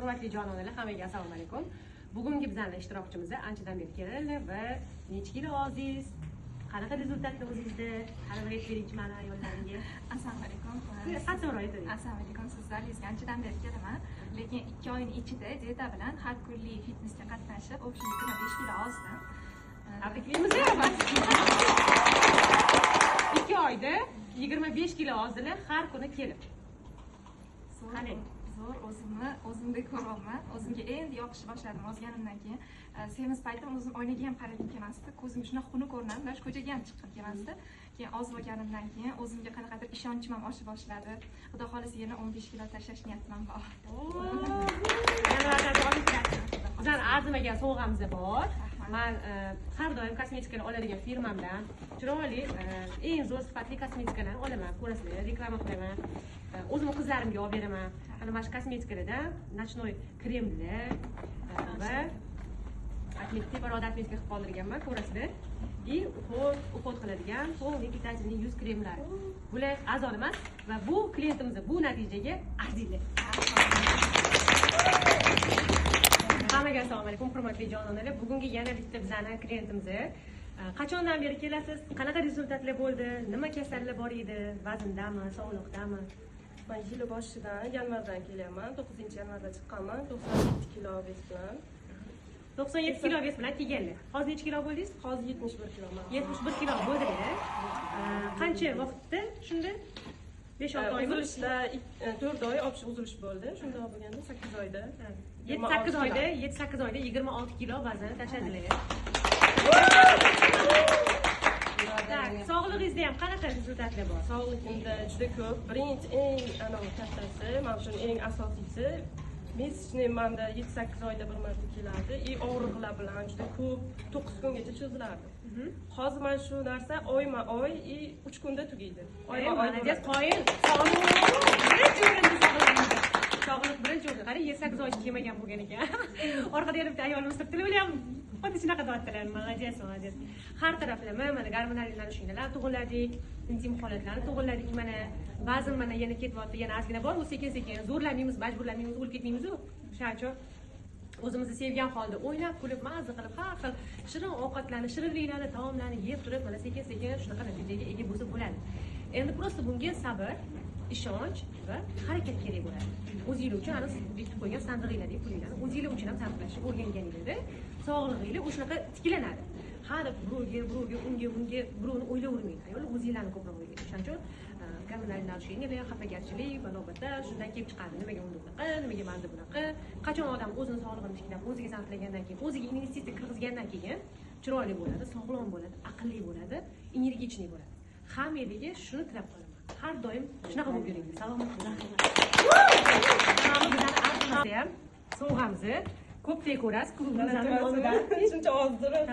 Hurmatli jononalar, hammaga assalomu alaykum. Bugungi bizning ishtirokchimiz anchadan beri keladilar va necha kilo ozdingiz? Qanaqa rezultatlar o'zingizda? Qani bir aytib beringchi mani ayollarimga. Assalomu alaykum. Qattiqroq ayting. Assalomu alaykum. Siz zalingizga anchadan beri kelaman. Lekin 2 oyning ichida dieta bilan har kunlik fitnessga qatnashib, общий 25 kilo ozdim. Tabriklaymiz. 2 oyda 25 kilo ozdilar har kuni kelib. Zo'r, zo'r, o'zimni o'zimdek ko'ryapman. O'zimga endi yoqishib boshladim ozganimdan keyin. Semiz paytim o'zim oynaga ham qaragim kelmasdi. Ko'zim shunaqa xunuk ko'rinardi, даже ko'chaga ham chiqqim kelmasdi. Keyin ozib olganimdan keyin o'zimga qanaqadir ishonchim ham osha boshladi. Xudo xohlasa yana 15 kilo tashlash niyatim ham bor. Bizning arzimagan sovg'amiz bor. Men har doim kosmetikalar oladigan firmamdan chiroyli, eng zo'r sifatli kosmetikalarni olaman, ko'rasizlar, reklama qilaman. O'zimni qizlarimga olib beraman. Ana mana shu kosmetikalardan ночной kremlar va teparoqda отметка qilib qoldirganman, ko'rasizlar. И уход qiladigan полный питательный yuz kremlari. Bular arzon emas va bu klientimiz bu natijaga arziydi. Hammaga assalomu alaykum, hurmatli jononalar. Bugungi yana bitta bizning klientimiz. Qachondan beri kelasiz? Qanaqa rezultatlar bo'ldi? Nima kasallar bor edi? Vazndami, sog'liqdami? Men yil boshidan, yanvardan kelyapman. 9-yanvarda chiqqanman, 97 kilo vес bilan. 97 kilo vес bilan kelganlar. Hozir necha kilo bo'ldingiz? Hozir 71 kiloman. 71 kilo bo'ldilar. Qancha vaqtda shunda? 5-6 oy uzilishda 4 oy общий uzilish bo'ldi. Shunda bo'lganda 8 oyda. 7-8 oyda, 7-8 oyda 26 kilo vazn tashladilar. Tak, sog'lig'ingizda ham qanaqa rezultatlar bor? Sog'lig'imda juda ko'p. Birinchi eng anavi kattasi, men uchun eng asosiysi, месячный menda 7-8 oyda bir marta kelardi. И og'riqlar bilan juda ko'p 9 kungacha cho'zilardi. Hozir mana shu narsa oyma-oy и 3 kunda tugaydi. Oyma-oy qoyil. Sog'liq birinchi o'rinda sog'lig'imizda. Sog'liq birinchi o'rinda. Qarang, 7-8 oy kelmagan bo'lgan ekan. Orqada yana bitta ayolimiz turibdilar, ular ham xuddi shunaqa deyaptilar. Молодец, молодец. Har taraflama mana gormonal narusheniyalar to'g'riladik, intim holatlarni to'g'riladik mana. Vazn mana yana ketyapti, yana ozgina bor, u sekin-sekin zo'rlamaymiz, majburlamaymiz, o'lib ketmaymiz-ku. O'shaning uchun o'zimizni sevgan holda o'ynab, kulib, mazza qilib, har xil shirin ovqatlarni, shirinliklarni, taomlarni yeb turib, mana sekin-sekin shunaqa natijaga ega bo'lsa bo'ladi. Endi просто bunga sabr, ishonch va harakat kerak bo'ladi. O'zingiz uchun ana bekitib qo'ygan sandig'inglardagi pulinglarni o'zingiz uchun ham sarflashni o'rganganingizda sog'lig'ingiz o'shanaqa tiklanadi. Har birovga, birovga, unga, bunga birovni o'ylayvermang. Ayol o'zingizlarni ko'proq o'ylang. O'shaning uchun gormonal narusheniyalar, xafagarchilik va navbatda shundan kelib chiqadi. Nimaga unda bunaqa, nimaga menda bunaqa? Qachon odam o'zini sog'lig'ini tiklab, o'ziga sarflagandan keyin, o'ziga investitsiya kirgizgandan keyin chiroyli bo'ladi, sog'lom bo'ladi, aqlli bo'ladi, energichniy bo'ladi. Hammaga shuni tilab qolaman. Har doim shunaqa bo'lib yuringlar. Salomat bo'ling. Bizani ham sovg'amizni ko'pday ko'rasiz, klubimizning nomidan. Shuncha ozdirib.